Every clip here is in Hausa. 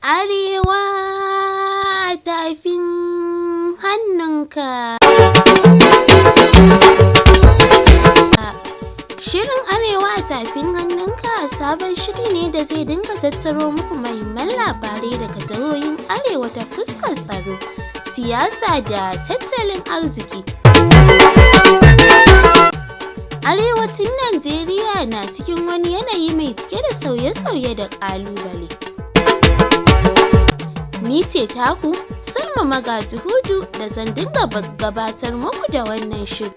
Arewa tafin hannunka. Shirin Arewa a tafin hannunka sabon shiri ne da zai dinga tattaro muku muhimman labarai daga jihohin Arewa ta fuskar tsaro, siyasa da tattalin arziki. Arewacin Najeriya na cikin wani yanayi mai cike da sauye-sauye da ƙalubale. Ni ce taku Salma Magaji Hudu da zan dinga gabatar muku da wannan shiri.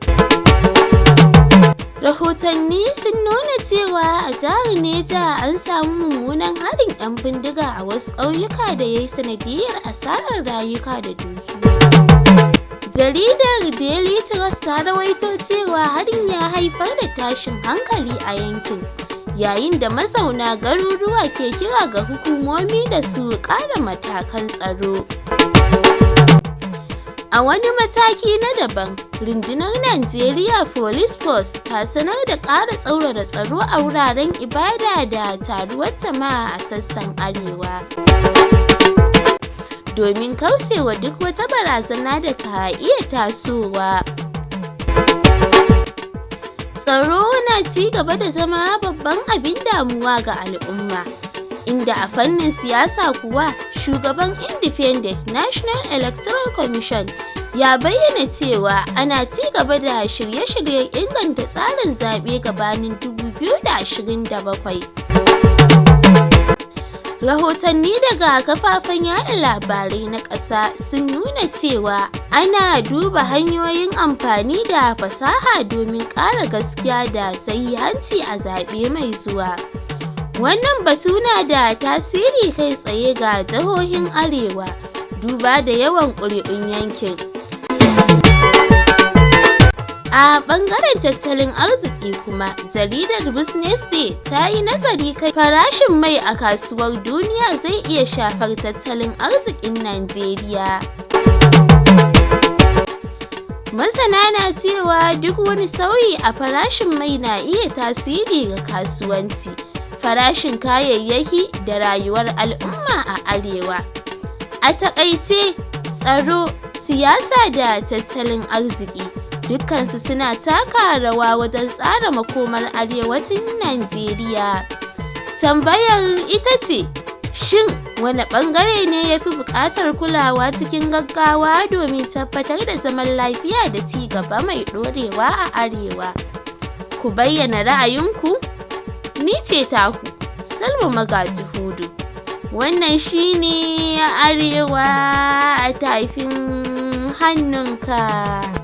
Rahotanni sun nuna cewa a jihar Neja an samu mummunan harin 'yan bindiga a wasu ƙauyuka da ya yi sanadiyyar asarar rayuka da dukiyoyi. Jaridar Daily Trust ta rawaito cewa harin ya haifar da tashin hankali a yankin, yayin da mazauna garuruwa ke kira ga hukumomi da su ƙara matakan tsaro. A wani mataki na daban, rundunar Nigeria Police Force ta sanar da ƙara tsaurara tsaro a wuraren ibada da taruwar jama'a a sassan Arewa, domin kaucewa duk wata barazana da ka iya tasowa. Tsaro na ci gaba da zama babban abin damuwa ga al'umma, inda a fannin siyasa kuwa shugaban Independent National Electoral Commission ya bayyana cewa ana ci gaba da shirye-shiryen inganta tsarin zaɓe gabanin 2027. Rahotanni daga kafafen yada labarai na ƙasa sun nuna cewa ana duba hanyoyin amfani da fasaha domin ƙara gaskiya da sahihanci a zaɓe mai zuwa. Wannan batu na da tasiri kai tsaye ga jihohin Arewa, duba da yawan ƙuri'un yankin. A ɓangaren tattalin arziki kuma, jaridar Business Day ta yi nazari kan farashin mai a kasuwar duniya zai iya shafar tattalin arzikin Najeriya. Masana na cewa duk wani sauyi a farashin mai na iya tasiri ga kasuwanci, farashin kayayyaki da rayuwar al'umma a Arewa. A taƙaice, tsaro, siyasa da tattalin arziki dukkansu suna taka rawa wajen tsara makomar Arewacin Najeriya. Tambayar ita ce, shin wane ɓangare ne ya fi buƙatar kulawa cikin gaggawa domin tabbatar da zaman lafiya da ci gaba mai ɗorewa a Arewa? Ku bayyana ra'ayinku. Ni ce taku, Salma Magaji Hudu. Wannan shine Arewa a tafin hannunka.